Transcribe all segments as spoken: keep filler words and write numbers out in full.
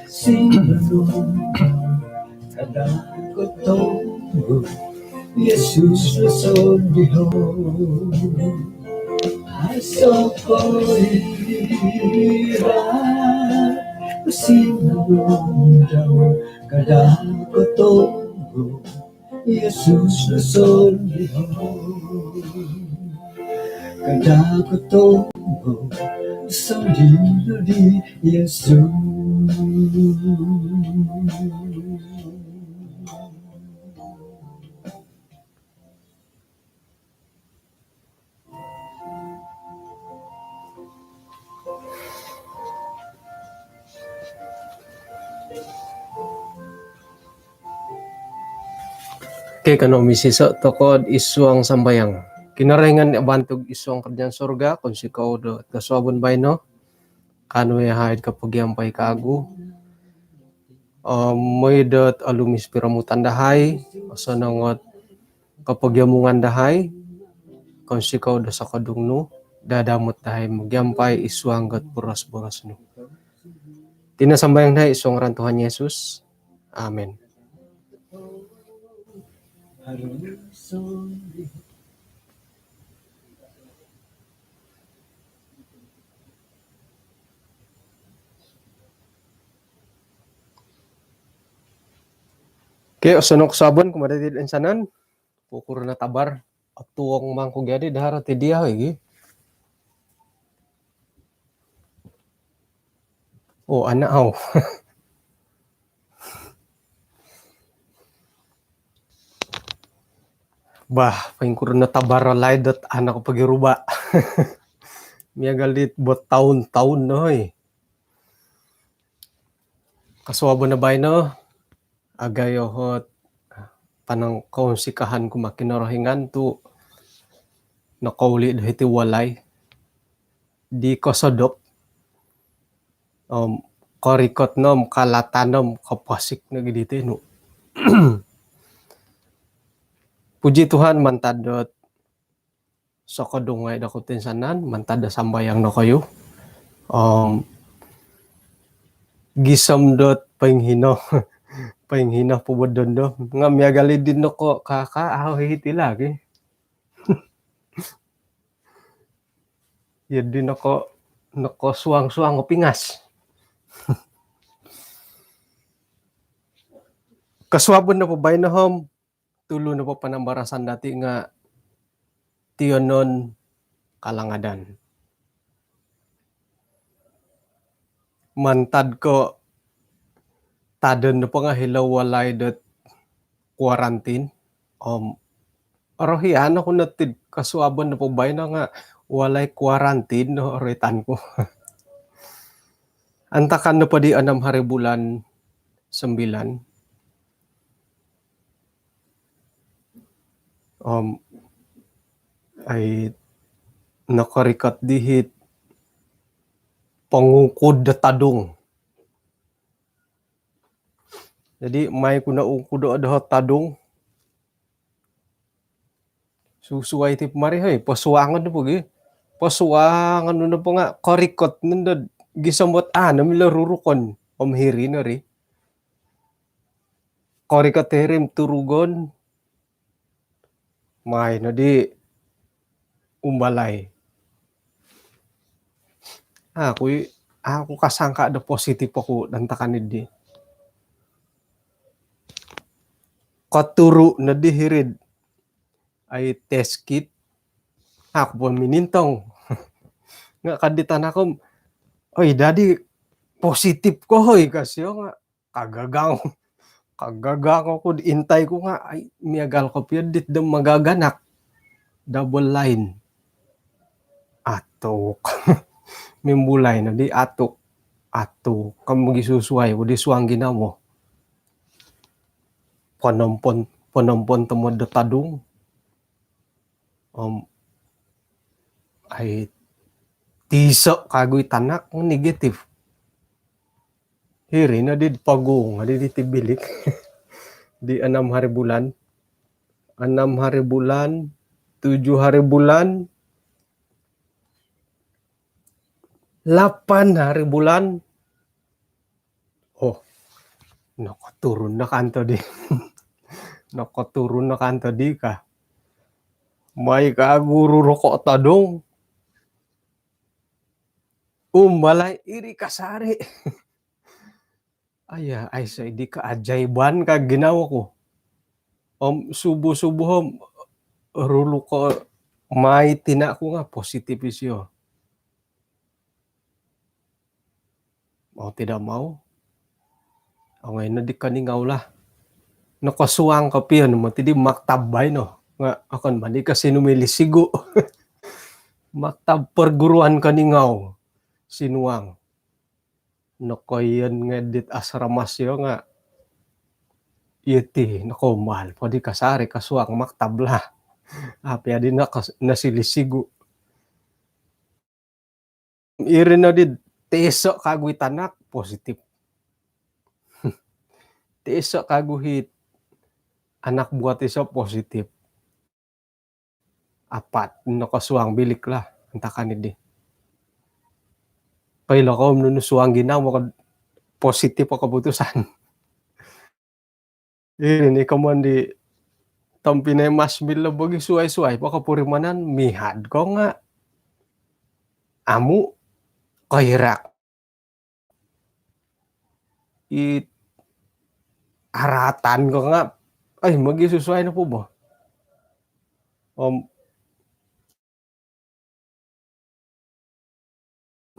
Sinunung kada' kotombu Yesus nosoliho. Aso koira sinunung kada' kotombu Yesus nosoliho. Kada' kotombu nosoliho di Yesus. Okey, kanou misiso' toko'd isuang sambayang. Kinorohingan abantug isuang karajaan surga, kounsikou do kosuabon baino. Kaanu iyahai'd kopogiampai kaagu. Om mooi dot olumis piromutan dahai, osonong ot kopogiomungan dahai, kounsikou do sokodung nu, dadamot dahai mogiampai isuang dot boros-boros nu. Iti no sambayang dahai isuang ngaran Tuhan Yesus. Amin. Okey, osonong kosuabon kumaa dati toinsanan. Pukul no tabar, otuong mangku gia di dahar ti dia lagi. Oh, anak au. Bah, poingkuro no tabar o laid dot anak pogi ruba. Miagal dit bertahun-tahun no, hoi. Kosuabon no baino, agayo ot panangkounsikahan kumaa Kinorohingan tu nokouli do hiti walai di kosodop. Om korikot no om kalatan no om koposik nogi diti nu. Puji Tuhan, mantad dot sokodung ngai' dokoyu toinsanan, mantad do sambayang dokoyu. Om gisom dot poinghino, poinghino po bo dondo. Nga' miagal i di noko kaka, au hiti lagi. Iyo di noko, nokosuang-suang o pingas. Kosuabon nopo baino om, tulu nopo panambarasan dati nga' tiyonon kalangadan. Mantad ko tadon nopo nga' hilo walai dot kuarantin, om orohian oku no tid kosuabon nopo baino nga' walai kuarantin no roitan ku. Antakan nopo di enam hari bulan sembilan. Om ai nokorikot di hit pongungkud do tadung. Jadi mai ku no ungkudo' doho tadung. Susuai ti pamari, hoi, posuangon nopo gi. Posuangon nopo nga' korikot nondo gisom dot amu milo rurukon. Om hiri no ri. Korikot hiri om turugon. Mai nodi umbalai. Aku i, aku kasangka do positif oku dantakan iddi. Koturu nodi hiri'd ai test kit. Aku po minintong. Nga' kaddi tanak om, oi, dadi positif ko, hoi, ka sio nga'. Kagagang. Kagagang oku, intai ku nga', ai, miagal kopio dit do magaganak. Double line. Atuk. Mimbulai nodi atuk. Atuk. Ka mogisusuai bo di suang ginawo. Ponompon, ponompon tomod do tadung. Om ai tiso' kagu i tanak, negatif. Hiri no di pogung, di, di ti bilik. Di enam hari bulan. Enam hari bulan, tujuh hari bulan. Lapan hari bulan. Oh, nokoturun no kanto di. Nokoturun no kanto di ka. Mai ka guru rokok tadung. Umbalai iri kasari. Aya, aiso idi keajaiban ka ginawo ku. Om subuh-subuh om rulu ko mai tina ku nga positif isio. Mau tidak mau, ongoi no di kaningau lah. Nokosuang kopio no moti di maktab baino. Nga okon mandi ka sinumili sigu. Maktab perguruan kaningau. Sinuang. Nokoiyon ngai dit asrama sio nga iti nokombal podi kasari kasuang maktab lah. Api adi naka nasili sigu. Iri no di teso kagu i tanak positif. Teso kagu i anak buat iso positif. Apat nokosuang bilik lah antakan idi. Koilo kou nunu suang ginawo ka positif o keputusan. Iri ni komoyon di tompinai Mas Milo bagi suai-suai po kopurimanan mihad ko nga amu koirak. I aratan ko nga ai magi susuai no po bo. Om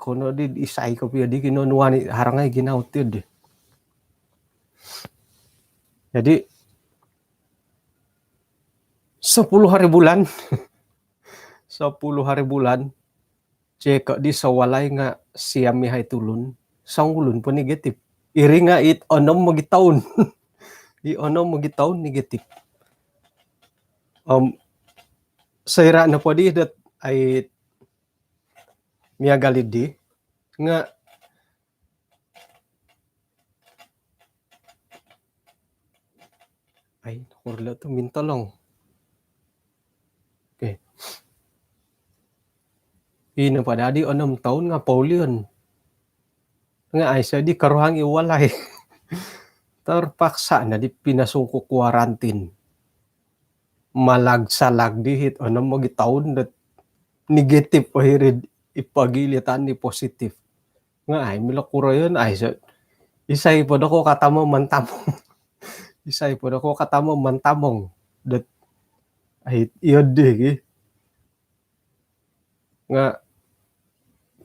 kono di isai kopio di kinonuan i harangai ginawo ti di. Jadi sepuluh hari bulan. Sepuluh hari bulan. Cek di sawalai nga siam i hai tulun. Songulun po negatif. Iri nga it onom magi toun. I onom magi toun negatif. Om soira no po di dot ai miagal idi nga ai nokorilo tu mintolong. Okey. Ino po dadi onom toun nga paulion. Nga aiso di karuhang i walai. Terpaksa no di pinasungku kuarantin. Malagsalag di hit onom magi toun dot negatif akhiri i pagilitan di positif. Nga ai milo kuroyon aiso. Isai po do ko katamo mantamong. Isai po do ko katamo mantamong. Dot ai iyo di gi. Nga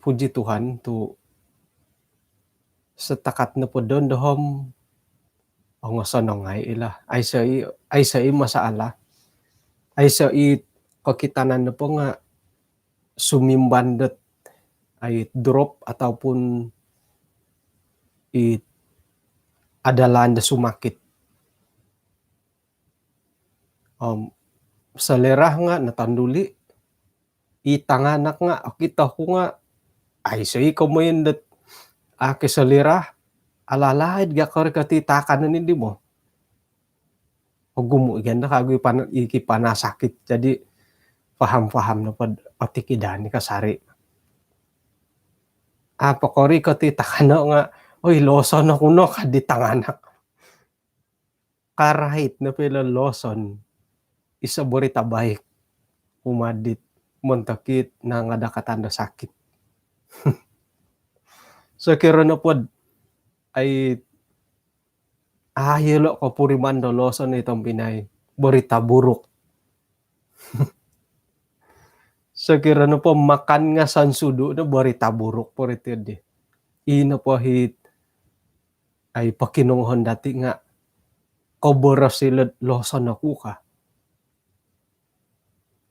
puji Tuhan tu setakat nopo don dohom ongosonong ai ilah. Aiso i, aiso i masalah. Aiso i kokitanan nopo nga sumimban dot ai drop ataupun i adalaan do sumakit. Om selera nga natanduli i tanganak nga okito ku nga aiso i komoyon dot aki selera alalaid ga kori kati takanon idi mo. Ogumu i ganda kagu i pana, iki panasakit. Jadi faham-faham no pod otikidan i kasari. Apa kori kati takano nga oi loson oku no kadi tanganak. Karait no pilo loson iso berita baik. Umadit montok it nangada katanda sakit. Sokiro no pod ai ayo lo kopuriman do loson i tompinai berita buruk. Sokiro no po makan nga sansudu no berita buruk po riti di. Ino po hit ai pakinongohon dati nga koboros ilod loson oku ka.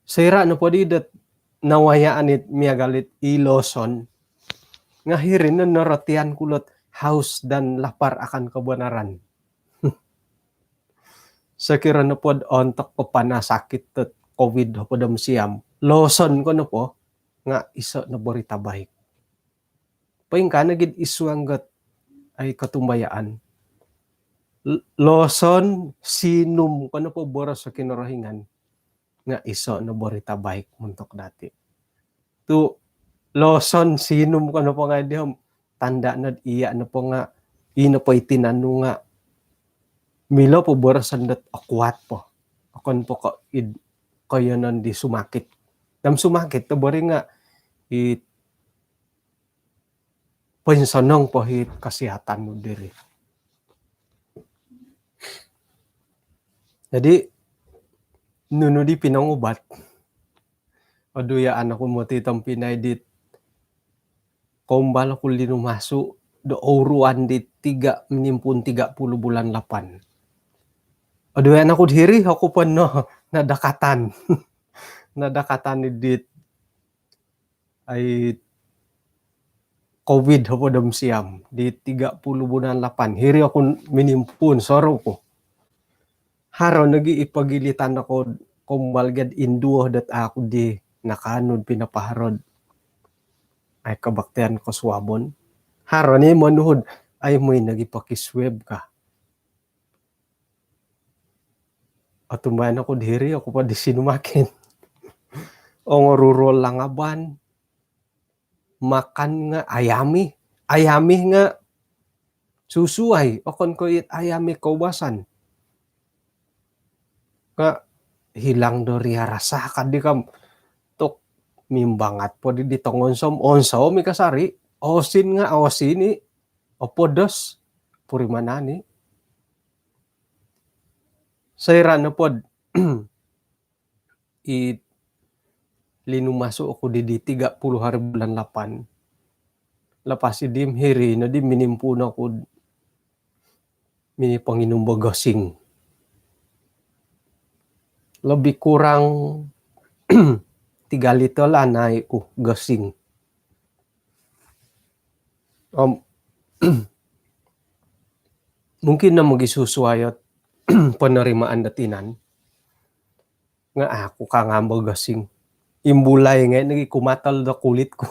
Soira no podi dot nawayaan it miagal it i loson nga hiri no norotian ku lot haus dan lapar akan kebenaran. Sokiro no pod ontok papanasakit dot covid hopod om siam loson ko nopo nga iso no berita baik. Poingkaa nogi id suang dot ai kotumbayaan. Loson sinum ko nopo boros o Kinorohingan nga iso no berita baik montok dati. Tu loson sinum ko nopo nga' di om tanda' nod iya' nopo nga' ino po iti nanu nga' milo po boroson dot okuat po. Okon po ko' id koiyonon di sumakit. Dam sumakit to bori nga' i poinsonong po hi kasihatan nu diri. Jadi nunu di pinongubat? Odu ya, anak ku moti tompinai dit kombal ku linumasu do ouruan di tiga, minimpuun tiga puluh bulan lapan. Odu ya, anak ku diri, aku peno nadakatan. Nadakatan dit ai covid hopod om siam di tiga puluh bulan lapan. Hiri aku minimpuun, sorou ku. Haro nogi i pogilitan aku kombal gad induo dot aku di nakanud pinapaharod ai kabaktian kosuabon. Haro ni monuhud ai moi nogi paki swab ka. Otumbayaan aku diri, aku po di sinumakin. Ongoruruol langaban, makan nga' ayami, ayami nga' susuai, okon ko' it ayami koubasan. Nga' hilang do ria rasa kadi kam. Tuk, mimbangat po di, di tongonsom, onsom i kasari, osin nga' osin i, opodos, purimanan i. Soira' nopod i linumasu aku di, di tiga puluh hari bulan lapan. Lapas i di hiri no di minimpuun aku mini ponginum bo gasing. Lebih kurang tiga liter lah naik ku gasing. Om mungkin no mogisusuai ot penerimaan do tinan. Nga' aku kangam bo gasing. Imbulai ngai' nogi kumatal do kulit ku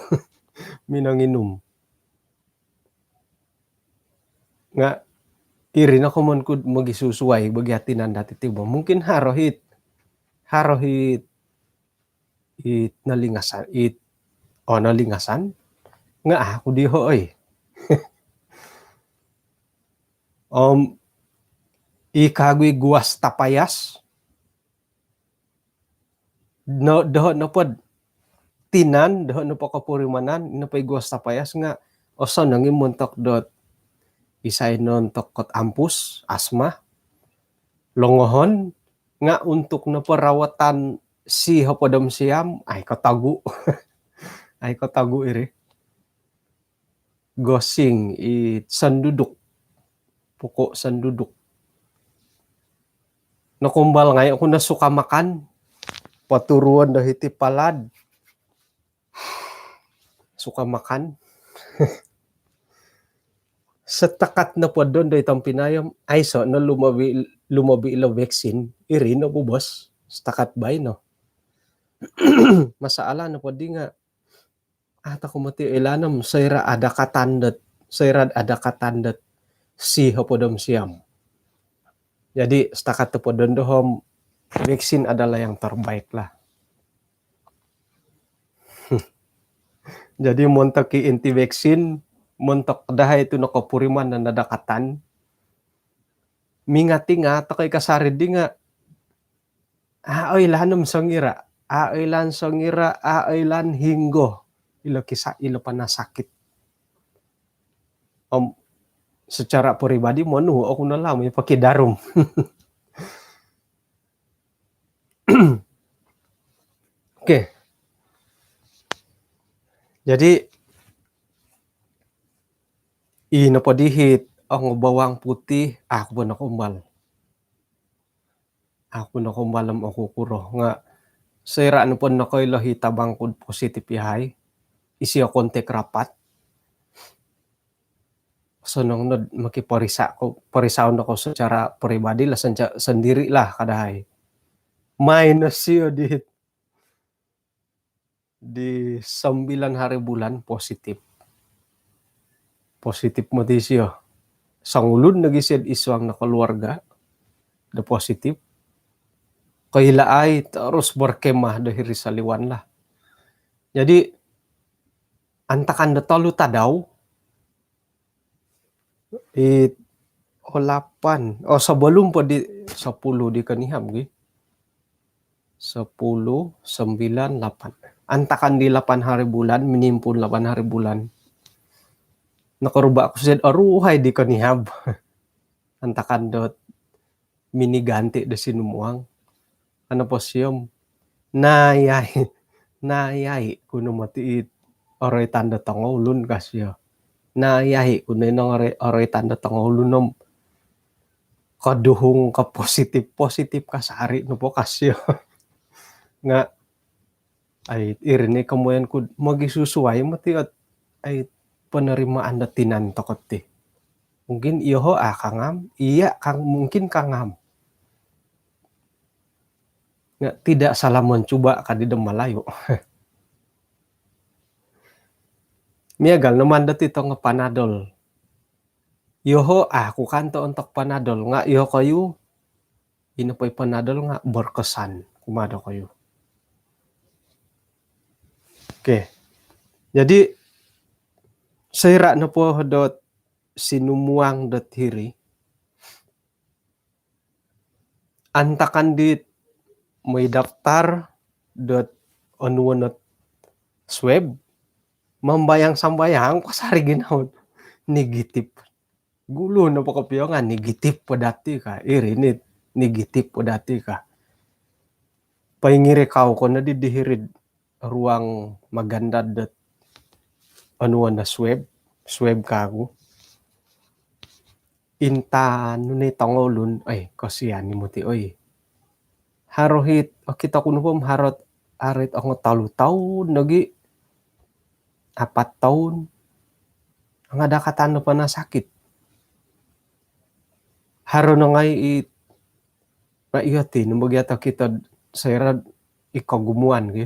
minonginum. Nga' iri no komon ku mogisusuai bagi atinan dati ti bo. Mungkin haro hit, haro hit, it nolingasan, it, oh, nolingasan. Nga' aku diho oi. Om i kagu i guas tapayas. No, doho' nopod tinan, doho' nopo kopurimanan, ino po i guas tapayas nga' osonong i montok dot isai no ontok kot ampus, asma, longohon, nga' untuk nopo rawatan si hopod om siam, ai kotogu. Ai kotogu iri. Gasing i sanduduk. Pokok sanduduk. Nokombal ngai' aku no suka makan. Poturuon do hiti palad. Suka makan. Setakat nopo don do i tompinai om aiso no lumobi, lumobi ilo vaksin. Iri no bobos. Setakat baino. Masalah nopo di nga' ah, tokou moti oilaan om soira' adakatan dot, soira' adakatan dot si hopod om siam. Jadi setakat topodon doho om vaksin adalah yang terbaik lah. Jadi montok i anti vaksin, montok dahai tu nokopuriman no nadakatan. Mingat-ingat tokou i kasari di nga' a' oilaan om songira', a' oilaan songira', a' oilaan hinggo ilo kisa, ilo panasakit. Om secara peribadi monuhu' oku no lah moi pokidarum. Okey. Jadi ino po dihit ongo bawang putih, aku po nokombal. Aku nokombal om oku kuro nga' soira' nopo nokoilo hi tabang kud positif iyahai, isio kontak rapat. Sonong nod moki porisa' ko, porisaon ko secara peribadi lah, sendiri lah kadahai. Main no sio di di sembilan hari bulan positif. Positif moti sio. Songulun nogi sio id suang no keluarga do positif. Koilaai terus berkemah do hiri soliwan lah. Jadi Antakan do tolu tadau, it, oh, lapan. Oh, sebelum po di sepuluh di konihab gi. Sepuluh, sembilan, lapan. Antakan di lapan hari bulan, minimpun lapan hari bulan. Nokoruba' ku sed oruhai di konihab. Antakan dot miniganti do sinumuang. Ano po siom? Nayai, nayai ku no moti it oroitan do tongoulun ka sio. Nayai ku no ino oro-, oroitan do tongoulun om koduhung ka positif, positif kasari no po ka sio. Nga' ai, iri ni komoyon ku mogisusuai moti ot, ai, penerimaan do tinan toko ti. Mungkin iyoho' a' kangam, iya' kang, mungkin kangam. Nga' tidak salah mencuba ka di do Malayu. Miagal no maan dati tongo Panadol. Iyoho' a' ku kanto ontok Panadol, nga' iyokoyu, ino po i Panadol nga' berkesan kumaa dokoyu. Okey. Jadi, soira' nopo dot sinumuang dot hiri, antakan dit moi daftar dot onuon ot swab, mambayang-sambayang, kasari ginawo, negatif. Gulu nopo kopio nga' negatif po dati ka, iri ni negatif po dati ka. Poingirikau ko nodi di hiri'd ruang magandad dot onuon o swab, swab kagu. Intangan nu ni tongoulun, oi, kosian ni moti, oi. Haro hit, okito ku nopo om haro, haro hit ongo tolu toun nogi, apat toun, nga' da' kataan nopo nasakit. Haro no ngai' it, nga' iyo ti, no bagi ato kito soira' i kogumuan gi.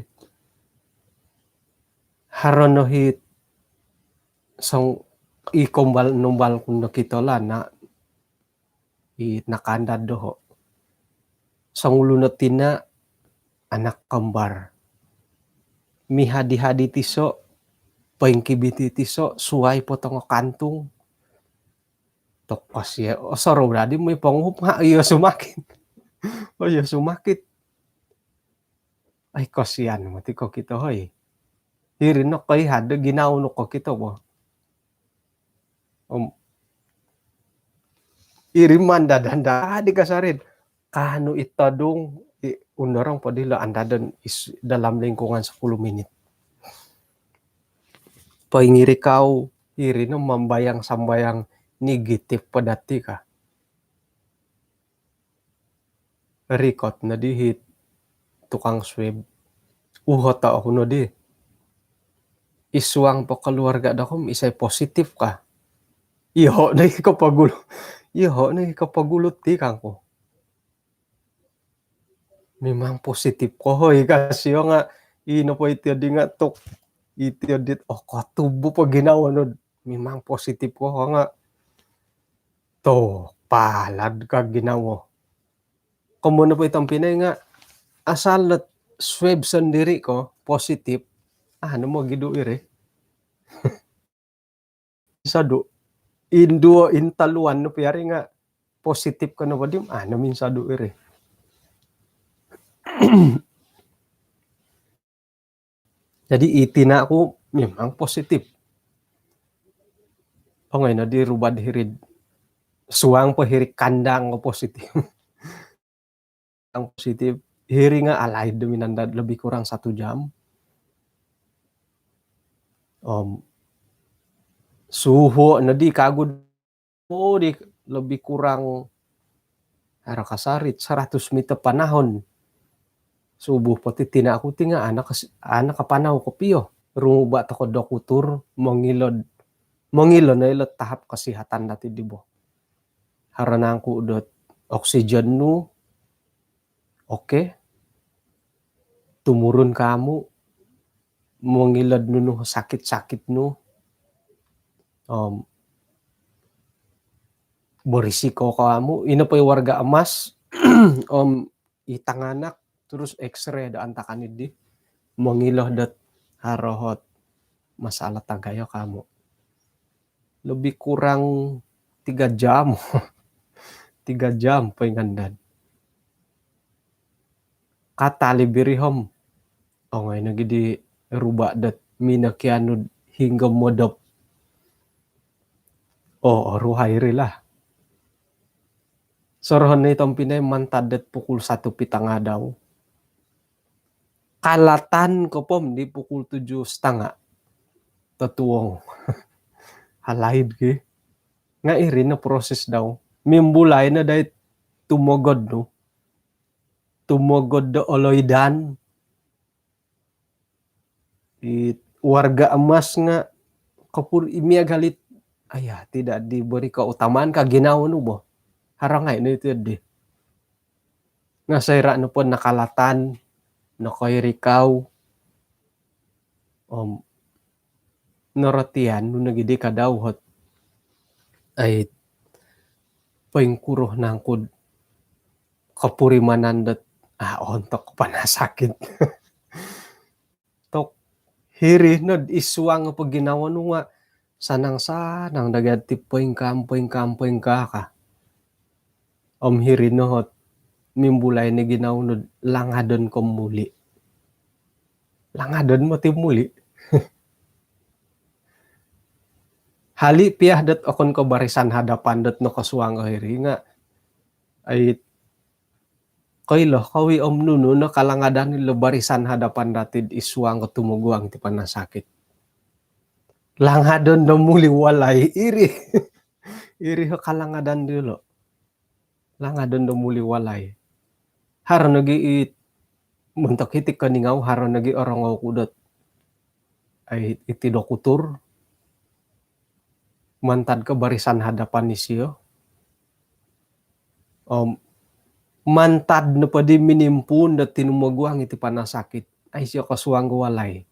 Haro no hit song, i kombal, nombal ku nokito lah, na i nakandad doho'. Songulun o tina', anak kembar. Mihadi-hadi tiso', poingkibiti tiso', suwai po tongo kantung. Tokos ya, osorou dadi moi ponguhup nga' iyo sumakit. Oh, iyo sumakit. Ai, kosian moti kokito, hoi. Hiri no koihad do ginawo nu kokito bo. Om iri mandad-andad di kasari. Kaanu i todung, i, undorong po dilo andadon is-, dalam lingkungan sepuluh minit. Poingirikau, iri no mambayang-sambayang negatif po dati ka. Rikot nodi hit tukang swab. Uhoto' oku nodi. I suang po keluarga dokoyu isai positif ka. Iyoho' no i kopogulu-, iyoho' no i kopogulu ti kangku. Memang positif ko hoi ka sio nga', ino po iti odi nga' tuk, iti odi, oh, kotubu po ginawo nu, memang positif ko nga'. Tuh, palad ka ginawo. Komoyon nopo i tompinai nga' asal dot swab sondiri ko positif, ah, namo gidu iri. Sodu'. Induo, intoluan nopo iri nga' positif ko nopo di, ah, namo insodu' iri. Jadi, i tina' ku memang positif. Ongoi nodi ruba' di hiri'd suang po hiri kandang ko positif. Yang positif, hiri nga' alaid do minandad lebih kurang satu jam. Om suhuo' nodi kagu, oh, di lebih kurang, haro kasari, seratus meter panahon. Subuh po ti tina' ku ti nga' a' no kas-, a' no kapanau kopio. Rumuba' toko dokutur, mongilo'd, mongilo no ilo'd tahap kesihatan dati di bo. Haro nangku dot oksigen nu, okey. Tumurun ka amu', mongilo'd nunu sakit-sakit nu. Om berisiko ka amu', ino po i warga emas, om i tanganak, terus X-ray do antakan iddi. Mongilo dot haro hot masalah tagayo kamu. Lebih kurang tiga jam. Tiga jam poingandad. Katalib iri om ongoi nogi di ruba dot minokianu hinggo modop. Oo, oruhai iri lah. Sorohon ni tompinai mantad dot pukul satu pitangadau. Kalatan ko po om di pukul tujuh setengah. Totuong. Halaid ki. Nga iri no proses dau. Mimbulai no dai tumogod nu. Tumogod do oloidan. I warga emas nga kapur i miagal it, ayah, tidak diberi keutamaan ka ginawo nu bo. Haro ngai no iti di. Nga soira nopo nakalatan, nokoirikau, om norotian nu nogi di kadau hot. Ai, poingkuro nangku do kopurimanan dot, ah, ontok panasakit. Tok hiri no id suang po ginawo nu nga sanang-sanang dagai ti poingkaa, poingkaa, poingkaa ka. Om hiri no hot mimbulai ni ginawo nu langadon ko muli. Langadon moti muli. Hali pia dot okon ko barisan hadapan dot nokosuang o hiri nga, ai, koilo kou i om nunu no kalangadan ilo barisan hadapan dati id suang ko tumoguang ti panasakit. Langadon do muli walai iri. Iri ho kalangadan diolo. Langadon do muli walai. Haro nogi i montok hiti koningau, haro nogi orongou ku dot, ai, iti dokutur. Mantad ko barisan hadapan isio. Om mantad nopo di minimpuun do tinumoguang iti panasakit. Ai, isio kosuang ko walai.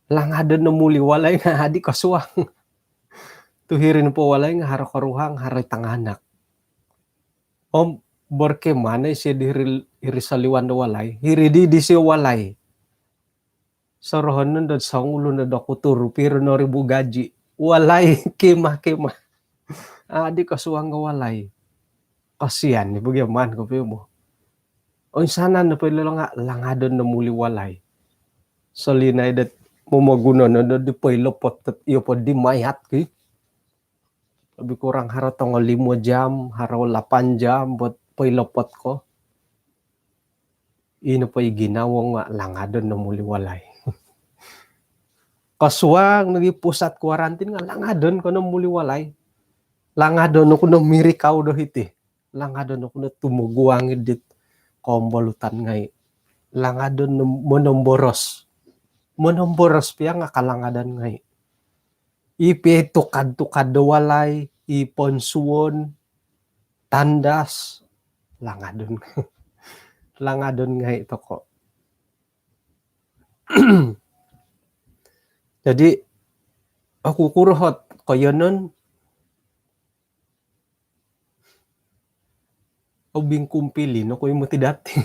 Langadon no muli walai nga adi kosuang. Tu hiri nopo walai nga haro koruhang, haro tanganak. Om berkemah no isio di hiri, hiri soliwan do walai. Hiri di, disio walai. Sorohon no do songulun do dokutur, piro no ribu gaji. Walai, kemah-kemah. Adi kosuang ko walai. Kasian ni bagi aman ko pio bo. Oinsanan nopo ilo nga langadon no muli walai. Solinai dot momoguno no do di poilopot dot iyo po di mayat ki. Lebih kurang haro tongo limo jam, haro lapan jam buat poilopot ko. Ino po i ginawo nga langadon no muli walai. Kosuang nogi pusat kuarantin nga langadon ko no muli walai. Langadon oku no mirikau do hiti. Langadon oku no tumoguang id dit kombolutan ngai. Langadon no monomboros. Monomboros pia nga kalangadan ngai. I pia i tukad-tukad do walai, i ponsuon, tandas, langadon. Langadon ngai toko. Jadi, oku kuro hot koiyonon, obingkumpili no kui moti dati.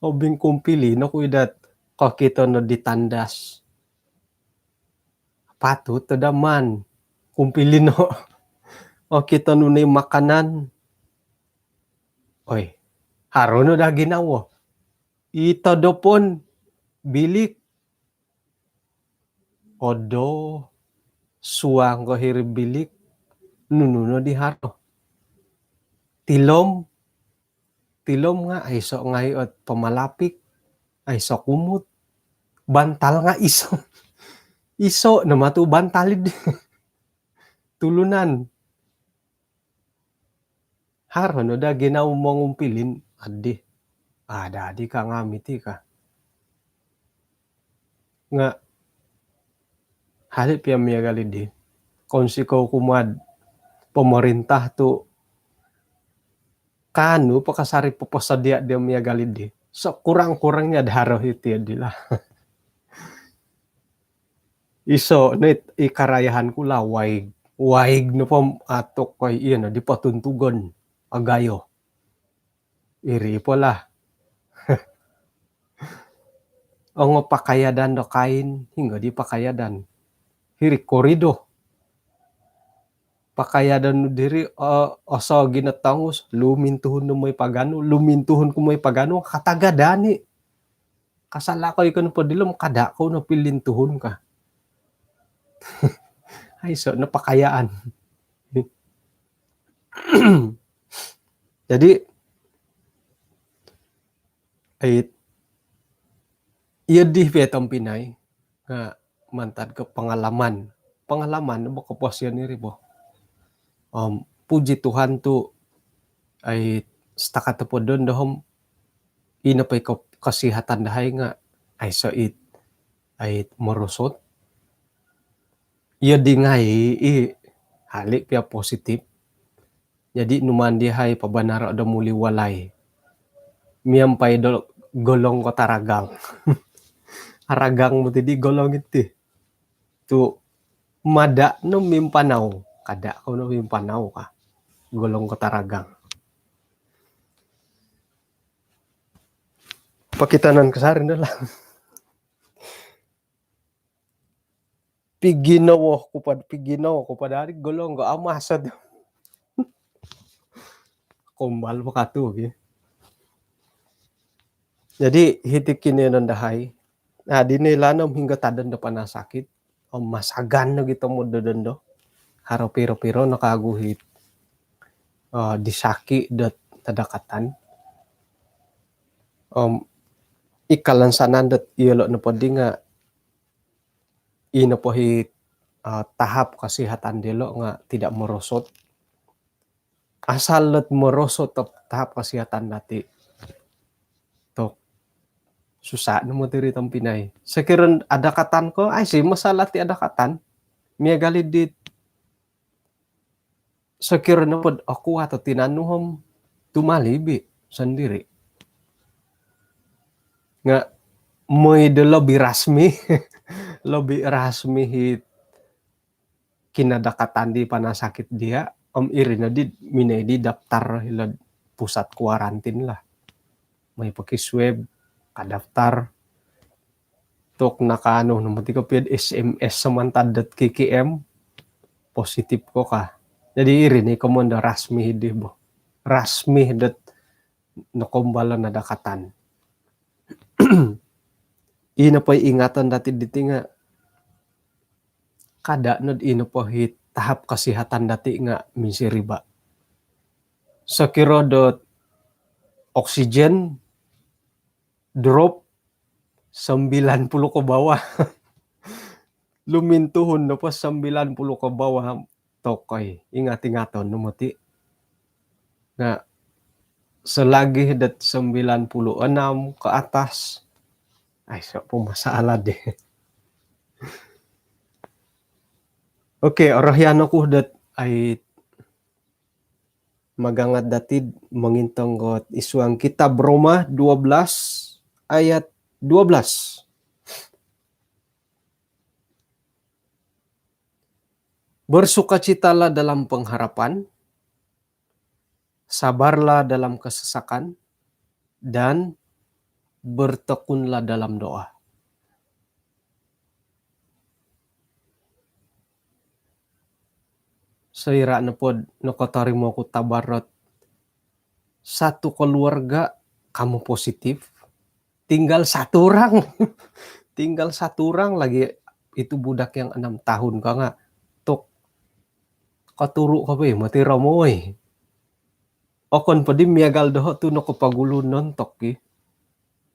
Obingkumpili no kui dat kokito no di tandas. Patut to daman. Kumpili no. Okito nu ni makanan. Oi, haro no da ginawo. I todopon bilik. Odo, suang ko hiri bilik, nunu no di haro. Tilom, tilom nga aiso ngai ot pamalapik, aiso kumut, bantal nga iso. Iso no matu bantal id tulunan. Haro no da ginawo mongumpilin, adi. Ada adi ka ngami ti ka. Nga hali pia miagal di. Konsi ko kumad pemerintah tu kanu pakasari papasadia dia miagal di. Sekurang-kurangnya ada haro hiti adi lah. Iso no i karayahan ku lah waig. Waig no po atuk koi iyo no di patuntugon agayo. Iri po lah. ongo pakayadan do kain, hinggo di pakayadan. Hiri korido. Pakayadan nu diri, eh, oso ginatangus, lumintuhun nu moi paganu, lumintuhun ku moi paganu, katagadan i. Kasala ko ikon po dilom, kada ko no pilintuhun ka. Hai, so, na pakayaan. Jadi, ai, iya di pe tompinai, nga mantad ke pengalaman. Pengalaman bo koposion iri bo. Om, puji Tuhan tu, ai, setakat topodon dohom, ino po i ko-, kesihatan dahai nga, ai, so it, ai, merosot. Iya di ngai i, hali pia positif. Jadi numaan dihai pabanaro do muli walai. Miampai do golong ko taragang. Aragang moti di golong iti. Tu mada no mimpanau, kada ko no mimpanau ka. Golong ko taragang. Pakitanan kasari no lah. Piginawo ku pad-, piginawo ku pada ari golong ko amasad. Kombal po katu gi. Jadi, hiti kinoyonon dahai. Nah, dino ilaan om hinggo tadon do panasakit. Om masagan no gi tomod do dondo. Haro piro-piro no kagu hit, eh, disaki dot nadakatan. Om ikalansanan dot iyolo nopo di nga ino po hi, eh, tahap kesihatan diolo nga tidak merosot. Asal dot merosot tahap kesihatan dati, tok, susah no moti ri tompinai. Sekiranya adakatan ko, ai, si masalah ti adakatan. Miagal i dit, sekiranya pod aku atau tinanu om tumalibi sendiri. Nga moi do lebih rasmi, lebih rasmi hit kinadakatan di panasakit dia, om iri no di minoi di daftar hilo pusat kuarantin lah. Moi paki swab, kadaftar. Tok nakaanu no moti kopio S M S samantad dot K K M, positif ko ka. Jadi iri ni komoyon do rasmi di bo. Rasmi dot nokombalan nadakatan. Ino po ingaton dati diti nga kada nod ino po hi tahap kesihatan dati nga minsiriba. Sekira dot oksigen drop sembilan puluh ke bawah. Lumintuhun nopo sembilan puluh ke bawah, tokoi, ingat-ingaton no moti. Nah, selagi dot sembilan puluh enam ke atas, ai, so po masalah deh. Oke, orohian oku dot ai magangat dati mongintong dot id suang Kitab Roma dua belas ayat dua belas. Bersukacitalah dalam pengharapan, sabarlah dalam kesesakan, dan bertekunlah dalam doa. Soira nopo nokotorimo ku tabar dot satu keluarga kamu positif, tinggal satu orang. Tinggal satu orang lagi, itu budak yang enam tahun ka nga, tok, koturu ko po i moti romoi. Okon po di miagal doho tu nokopogulu nontok i.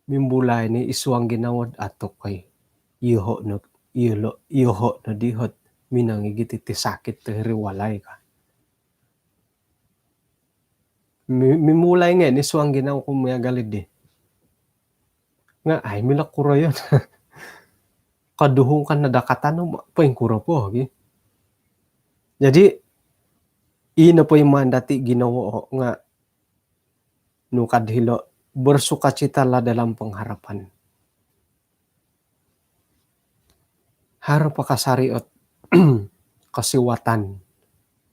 Mimbulai ni id suang ginawo dot, tokoi, iyoho no, iyolo, iyoho no di hot minongigit iti sakit tu hiri walai ka. Mi-, mimulai ngai ni id suang ginawo ku miagal di. Nga ai milo kuroyon. Kaduhung kan nadakatan no, poingkuro po gi. Jadi, ino po i maan dati ginawo nga nu ka dilo, bersukacitalah dalam pengharapan. Haro po kasari ot kosiwatan.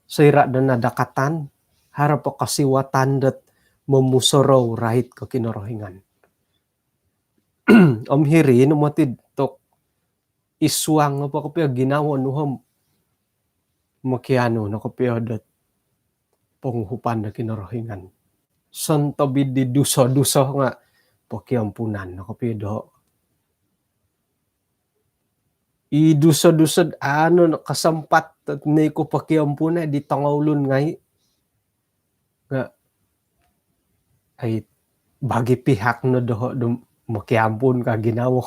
Soira do nadakatan, haro po kosiwatan dot momusorou rait ko Kinorohingan. Om hiri no moti tok isuang apa kopio ginawo nu om mokianu no kopio dot ponguhupan do Kinorohingan. Sontob di duso-duso nga pokiampunan no kopio do. I duso-duso anu no kasampat ni ku pokiampunai di tongoulun ngai. Nga ai bagi pihak no doho do mokiampun ka ginawo.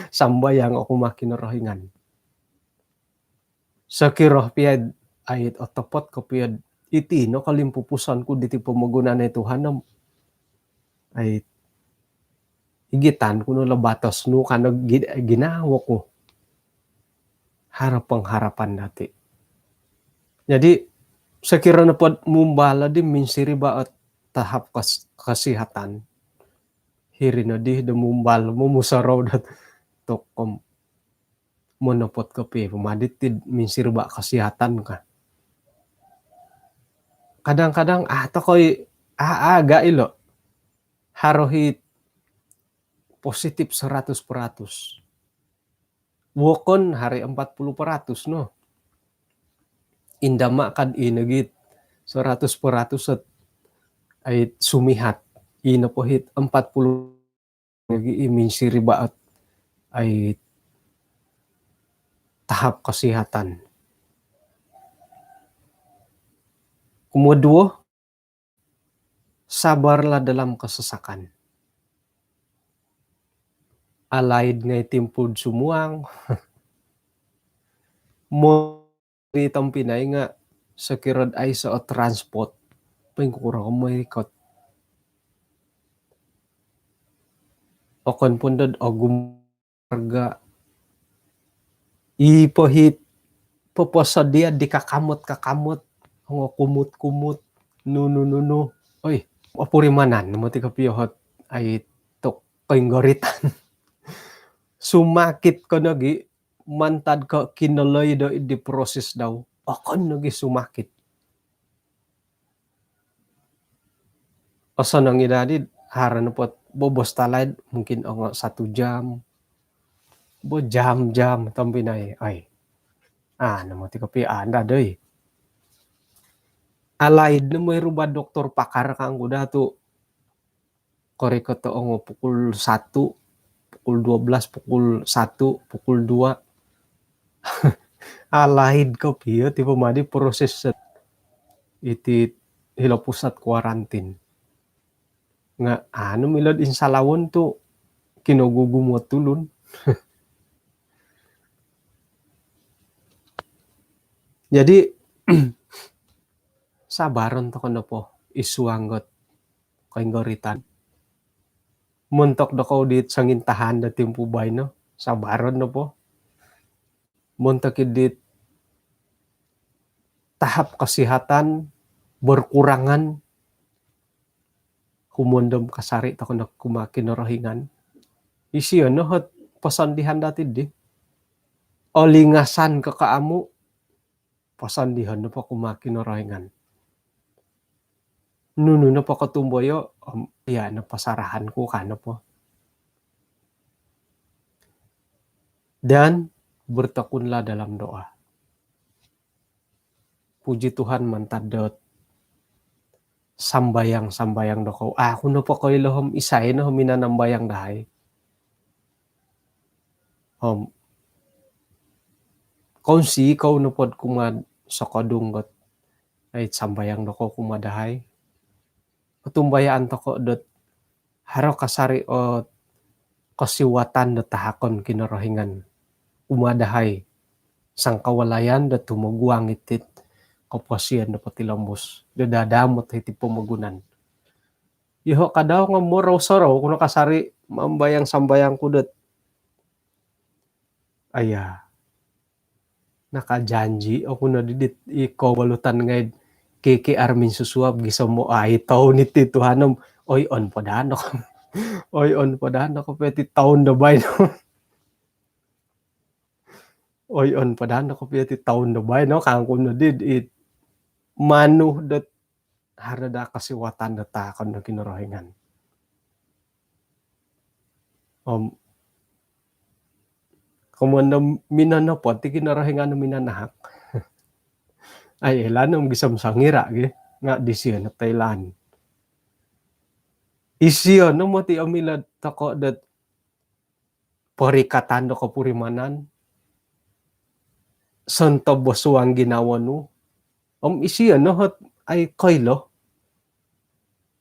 Sambayang oku ma Kinorohingan. Sokiro pia ai otopot kopio iti no kolimpupuson ku diti pomogunan i Tuhan om ai igitan ku no lo batos nu kano gi-, ginawo ku. Haro pengharapan dati. Jadi sokiro no pod mumbal di minsiriba ot tahap kes-, kesihatan. Hiri no di do mumbal mumusorou dot tokom monopot kopio pama diti minsiriba kesihatan ka. Kadang-kadang ah tokoi ah aga ilo. Haro hi positif seratus peratus. Wokon hari empat puluh peratus no. Inda ma kad i nogi seratus peratus ot ai sumihat. I nopo hit empat puluh nogi i minsiriba ot ai tahap kesihatan. Kumoduo, sabarlah dalam kesesakan. Alaid ngai timpu'd sumuang. Mo di tompinai nga sokiro'd aiso o transport, poingkuro ko moi rikot. Okon pun dot ogumu harga. I po hit poposodia di kakamot-kakamot, ongo kumut-kumut, nunu-nunu. Oi, opurimanan no moti kopio hot ai tok koinggoritan. Sumakit ko nogi mantad ko kinoloi do di proses dau. Okon nogi sumakit. Osonong i dadi haro nopo bobos talaid mungkin ongo satu jam. Bo jam-jam tompinai. Ai. Ah, no moti kopio anda doi. Alaid no moi ruba doktor pakar kangku datu. Korikot ongo pukul satu, pukul dua belas, pukul satu, pukul dua. Alaid kopio ti pama di proses iti hilo pusat kuarantin. Nga anu milo'd insalawon tu kinogugumu o tulun. Jadi sabaron toko nopo isuang got koinggoritan. Montok dokou dit songintahan do timpu baino, sabaron nopo. Montok dit tahap kesihatan berkurangan, humondom kasari toko no kumaa Kinorohingan. Isio no hot posondihan dati di. Olingasan ko kaamu, posondihon nopo kumaa Kinorohingan. Nunu nopo kotumboyo, om, iya no pasarahan ku ka nopo. Dan bertekunlah dalam doa. Puji Tuhan mantad dot sambayang-sambayang dokou. Aku nopo koilo om isai no minanambayang dahai. Om kounsikou nopod kumaa sokodung got ai sambayang dokou kumaa dahai. Otumbayaan toko dot haro kasari o kosiwatan do tahakon Kinorohingan kumaa dahai sangkawalayan do tumoguang itit koposion do potilombus do dadamot hiti pomogunan. Iho kadau nga morou-sorou kuno kasari mambayang-sambayang ku dot aya nakajanji oku no didit iko walutan ngai KKR minsusuab gisom mo ai toun iti Tuhan om oi on po dano. Oi on po dano kopio ti toun do baino. Oi on po dano kopio ti toun do baino kangku no didit manu dot haro da kosiwatan do tahakon do Kinorohingan. Om komoyon do minonopod ti Kinorohingan o minanahak. Ai, oilaan om gisom songira' gi, nga' disio no toilaan. Isio no moti o milo'd toko' dot porikatan do kopurimanan, sontob o suang ginawo nu, om isio no hot ai koilo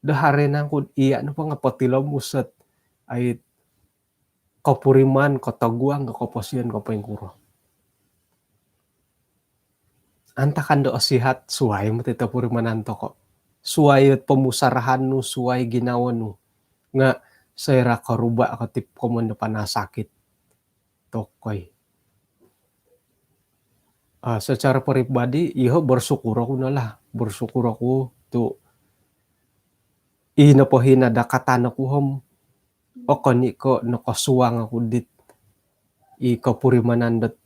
do haro nangku'd iya' nopo nga' potilombus ot ai kopuriman, kotoguang, ko koposion, ko poingkuro. Antakan do osihat, suwai moti topurimanan toko'. Suwai ot pomusarahan nu, suwai ginawo nu. Nga' soira' koruba' ko ti komoyon do panasakit. Tokoi. Ah, secara peribadi, iyo, bersyukur oku no lah. Bersyukur oku tu' i nopo hi nadakatan oku om, okon i' ko' nokosuang oku dit i kopurimanan dot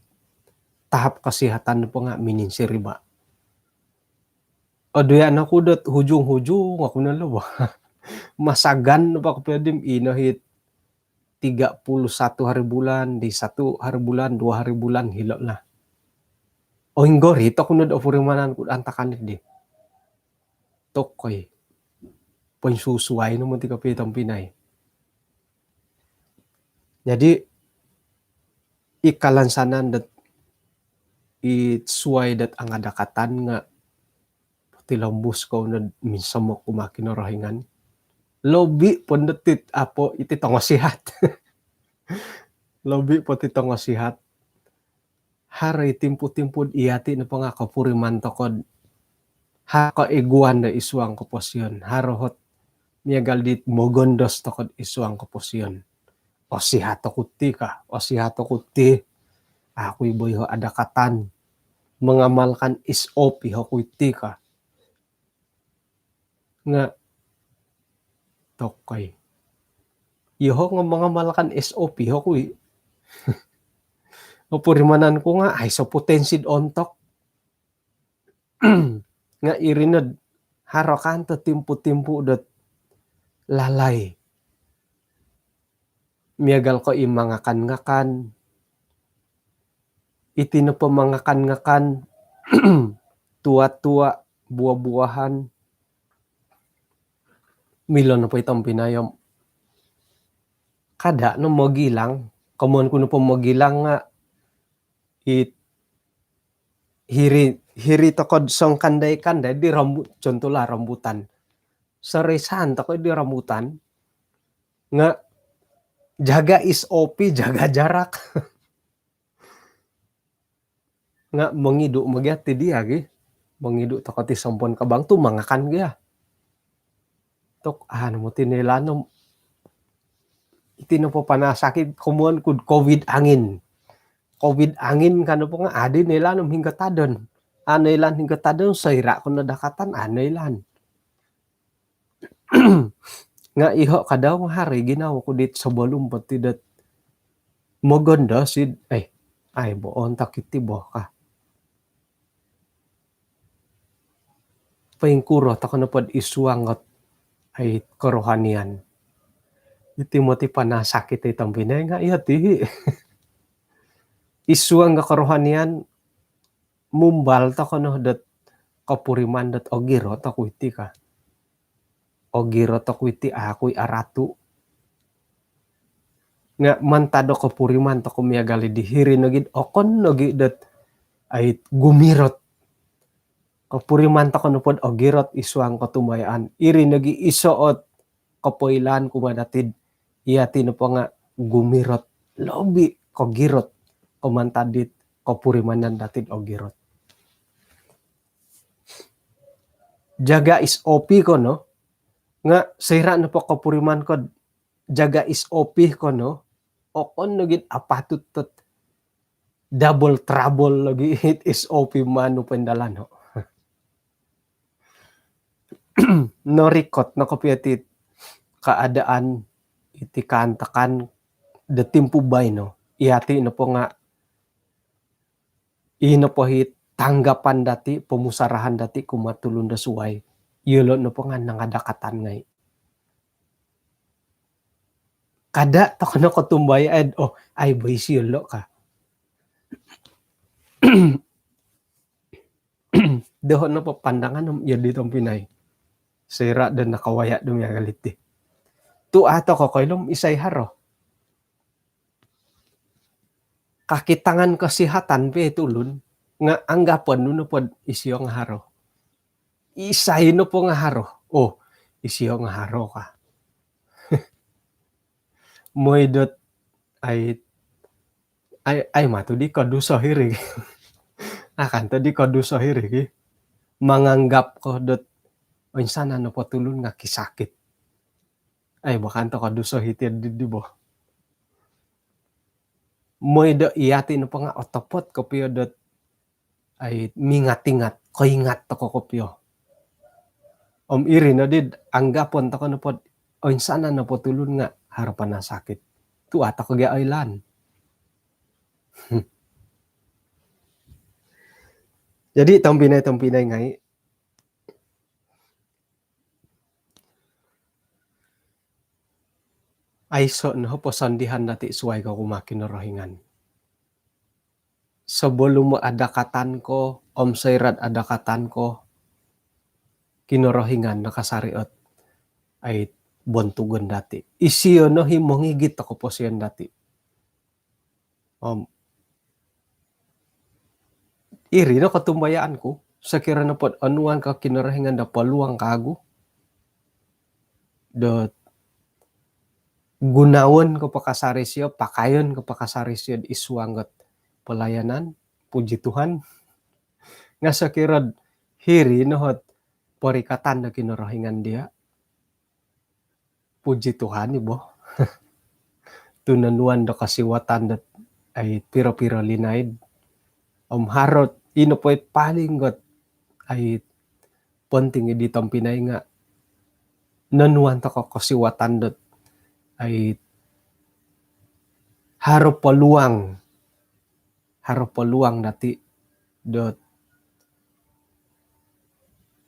tahap kesihatan nopo nga' mininsiriba'. Oduyan oku dot hujung-hujung oku no lo bo. Masagan nopo kopio di om ino hi tiga puluh satu hari bulan, di satu hari bulan, dua hari bulan, hilo' lah. Oinggorit oku nod opurimanan ku'd antakan di. Tokoi. Poinsusuai no moti kopio tompinai. Jadi, i kalansanan dot i suwai dot angadakatan nga' potilombus kou nod minsomok kumaa Kinorohingan. Lobi' po ndo ti apo iti tongosihat. Lobi' po ti tongosihat. Haro i timpu-timpu'd iyati' nopo nga' kopuriman toko'd haro koiguan do i suang koposion. Haro hot miagal dit mogondos toko'd i suang koposion. Osihat oku ti ka, osihat oku ti. Aku i' bo iho adakatan. Mengamalkan S O P oku iti ka. Nga' tokoi. Iyoho' nga' mengamalkan S O P oku i'. Opurimanan ku nga' aiso potensi'd ontok. Nga' iri nod haro kan to timpu-timpu dot lalai. Miagal ko i mangakan-ngakan. Iti nopo mangakan-ngakan, tua-tua, buah-buahan. Milo nopo i tompinai om kada' no mogilang. Komoyon ku nopo mogilang nga' it hiri, hiri toko'd songkandai-kandai di rambu-, contohlah rambutan. Sorisan toko' di rambutan nga' jaga S O P, jaga jarak. Nga' mongidu' mogi ati diya' gi. Mongidu' toko' ti sompon kabang tu' mangakan gia. Tok, anu moti noilaan om iti nopo panasakit komoyon ku'd covid angin. Covid angin ka nopo nga' adi noilaan om hinggo tadon. A noilaan hinggo tadon, soira' ko nadakatan, a noilaan. Nga' iho' kadau nga' haro i ginawo ku dit sebelum po ti dot mogondos id, eh, ai bo ontok iti bo ka. Poingkuro toko' nopod i suang ot ai kerohanian. Iti moti panasakit i tompinai nga' iyo ti. I suang ot kerohanian, mumbal toko' no dot kopuriman dot ogirot oku iti ka. Ogirot oku iti, a' oku i' aratu'. Nga' mantad do kopuriman toko' miagal i di hiri nogi'd okon nogi' dot ai gumirot. Kopuriman toko' nopod ogirot i suang kotumbayaan. Iri nogi' iso' ot kopoilaan kumaa dati'd iyati' nopo nga' gumirot, lobi' kogirot ko mantad dit kopurimanan dati'd ogirot. Jaga S O P ko no, nga' soira' nopo kopuriman ko'd jaga S O P ko no, okon nogi'd apatut dot double trouble logi' it S O P manu poindalano'. Norikot no kopio iti keadaan, iti kaantakan do timpu baino. Iyati' nopo nga' ii nopo hi tanggapan dati', pomusarahan dati' kumaa tulun do suwai, iyolo' nopo nga' nangadakatan ngai'. Kada' toko no kotumbayaan, oh, ai bo isio lo' ka. Doho' nopo pandangan om iyo di tompinai. Soira' do nakawaya' do miagal iti. Tu' a' toko koilo om isai haro. Kakitangan kasihatan po i tulun, nga' anggapon nu nopo isio nga' haro. Isai nopo nga' haro. Oh, isio nga' haro ka. Moi dot ai, ai, ai matu di koduso hiri. Akan to di koduso hiri ki. Manganggap ko dot oinsanan nopo tulun nga' kisakit. Ai, bakan to koduso hiti di, di bo. Moi do iyati nopo nga' otopot kopio dot ai mingat-ingat, koingat toko kopio. Om iri no di anggapon toko nopo dot oinsanan nopo tulun nga' haro panasakit. Tu' a' toko gia oilaan. Jadi tompinai-tompinai ngai', aiso' no posondihan dati' suwai ko kumaa Kinorohingan. Sebelum adakatan ko, om soira'd adakatan ko, Kinorohingan nakasari' ot ai bontugon dati'. Isio no hi mongigit do koposion dati'. Om iri no kotumbayaan ku, sokiro nopo dot onuan ko Kinorohingan do peluang kagu dot gunoon ko po kasari sio, pakayon ko po kasari sio id suang dot pelayanan, puji Tuhan. Nga' sokiro hiri no ot porikatan do Kinorohingan dia', puji Tuhan i bo. Tu' nonuan do kosiwatan dot ai piro-piro linaid. Om haro ot ino po i paling dot ai penting i di tompinai nga' nonuan toko kosiwatan dot ai haro peluang, haro peluang dati' dot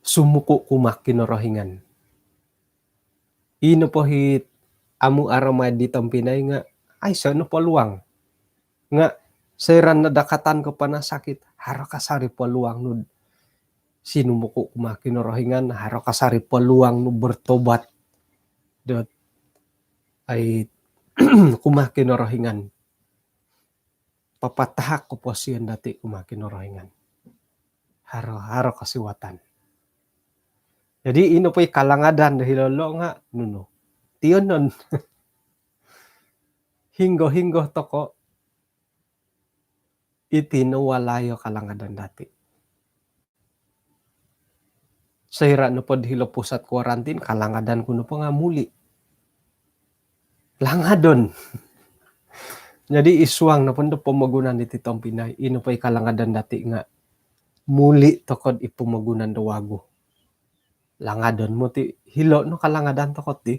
sumuku' kumaa Kinorohingan. Ino po hi amu' aramai di tompinai nga' aiso' no peluang. Nga' soira' nadakatan ko panasakit, haro kasari peluang nu'd sinumuku' kumaa Kinorohingan, haro kasari peluang nu bertobat dot ai kumaa Kinorohingan. Papatahak koposion dati' kumaa Kinorohingan. Haro, haro kosiwatan. Jadi ino po i kalangadan do hilo lo' nga' nunu. Tiyonon. Hinggo-hinggo toko iti no walai o kalangadan dati'. Soira' nopo do hilo pusat kuarantin, kalangadan ku nopo nga' muli'. Langadon. Jadi id suang nopo do pomogunan diti tompinai, ino po i kalangadan dati' nga' muli' toko id pomogunan do wagu. Langadon moti, hilo no kalangadan toko ti.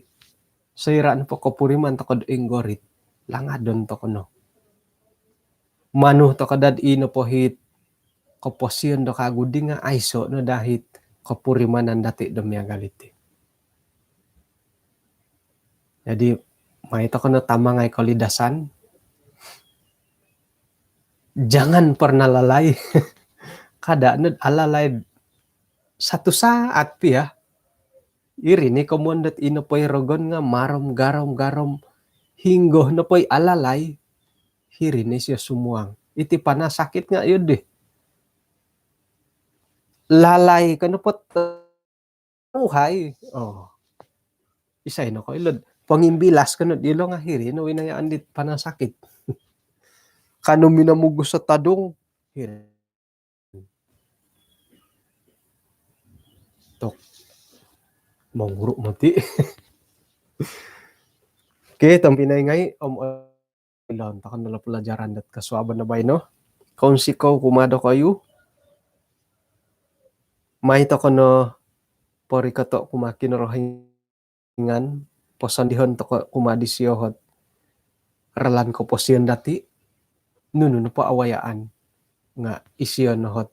Soira' nopo kopuriman toko do inggorit, langadon toko no. Manu toko dot ino po hit koposion do kagu di nga' aiso' no daa hit kopurimanan dati' do miagal iti. Jadi mai toko no tamangai kolidasan. Jangan pernah lalai. Kada' nod alalai satu saat pia. Iri ni komoyon dot ino po i rogon nga' marom garom-garom, hinggo nopo i alalai, hiri ni sio sumuang. Iti panasakit nga' iyo di. Lalai ko nopo tuhai. Oh. Isai no koilo dot pongimbilas ko nod ilo nga' hiri no winayaan dit panasakit. Kanu minomugus o tadung, hiri. Tok. Monguru' moti. Oke, tompinai ngai', om, eh, ilon toko no pelajaran dot kosuabon do baino. Kounsikou kumaa dokoyu. Mai toko no porikoto' kumaa Kinorohingan ngan posondihon toko' kumaa disio hot ralan koposion dati', nunu nopo awayaan nga' isio no hot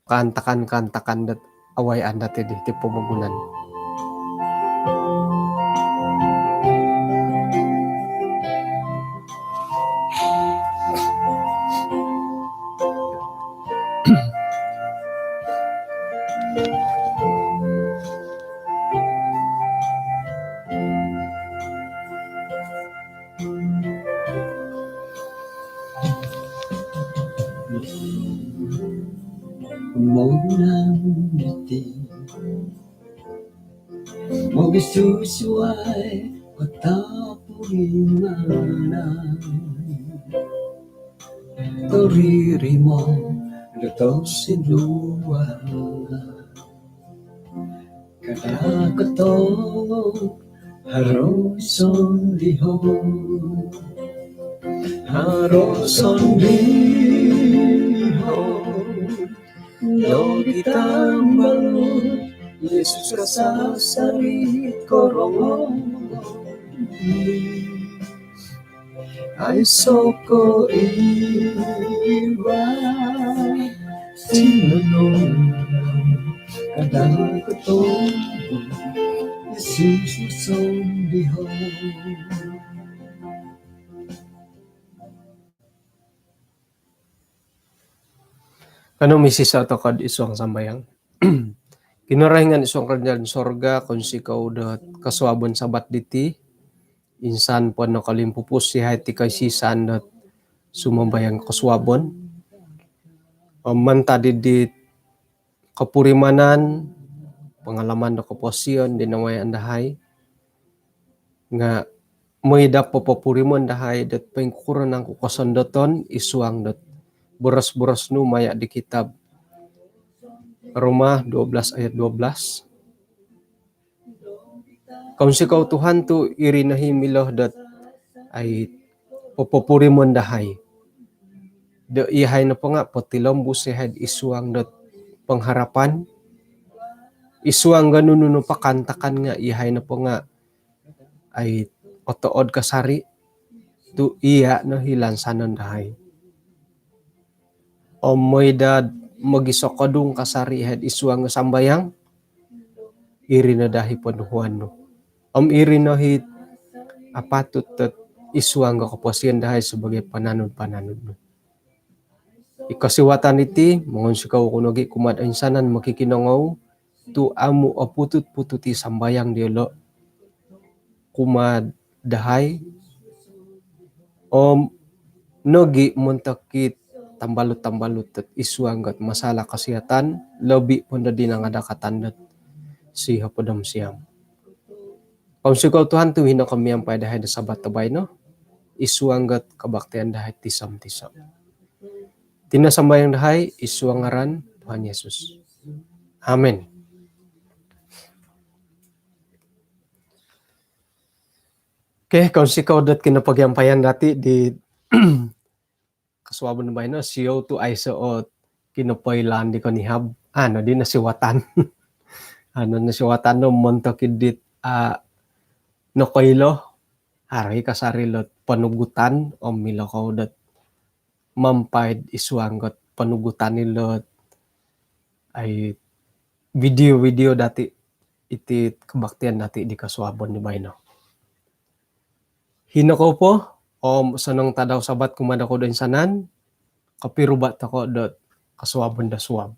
kaantakan-kaantakan dot awayaan dati' di ti pomogunan. Monan diti mogisusuai patapurimanan, toririmo do tosindualan. Kada kotongou haro sondihon, haro sondihon nogi tambal Yesus kasasari korongou. Aiso ko iba sinunung, kada kotongou Yesus sondihon. Kanou misisa' toko'd isuang sambayang. Kinorohingan isuang karajaan sorga, kounsikou dot kosuabon Sabat diti, insan po nokolimpupus iyahai ti koisisan dot sumambayang kosuabon. Om mantad di kopurimanan, pangalaman do koposion di nawayaan dahai, nga' mooi daa popopurimon dahai dot poingkuro nangku kosondoton isuang dot boros-boros nu maya' di kitab Roma dua belas ayat dua belas. Kounsikou Tuhan tu' iri no hi milo dot ai popopurimon dahai do iyahai nopo nga' potilombus iyahai'd isuang dot pengharapan, isuang ga nunu nopo kaantakan nga' iyahai nopo nga' ai otood kasari' tu' iya' no hi lansanon dahai. Om mooi daa'd mogisokodung kasari' iyahai'd isuang ga sambayang, iri no daa hi ponuhuan nu. Om iri no hi apatut dot isuang ga koposion dahai sabaagi pananud-pananud nu. I kosiwatan iti, mongounsikou oku nogi' kumaa'd oinsanan mokikinongou tu' amu' oputut-putut i sambayang diyolo' kumaa'd dahai om nogi' montok i tambalut-tambalut dot isuang dot masalah kosihatan, lobi' pondo di nangadakatan dot sihopod om siam. Kounsikou Tuhan tu' hino ko miampai dahai do Sabat do baino isuang dot kabaktian dahai tiso-tiso. Iti no sambayang dahai isuang ngaran Tuhan Yesus. Amin. Okey, kounsikou dot kinopogiampayan dati' di kosuabon baino, siou tu' aiso' ot kinopoilaan di konihab. Anu di nasiwatan. Anu nasiwatan no montok i dit a' nokoilo, haro i kasari' lot ponugutan om milo kou dot mampai'd isuang dot ponugutan ilot ai video-video dati' iti kabaktian dati' di kosuabon di baino. Hino kou po om osonong tadau Sabat kumaa dokou do oinsanan, kopiruba' toko' dot kosuabon do suab.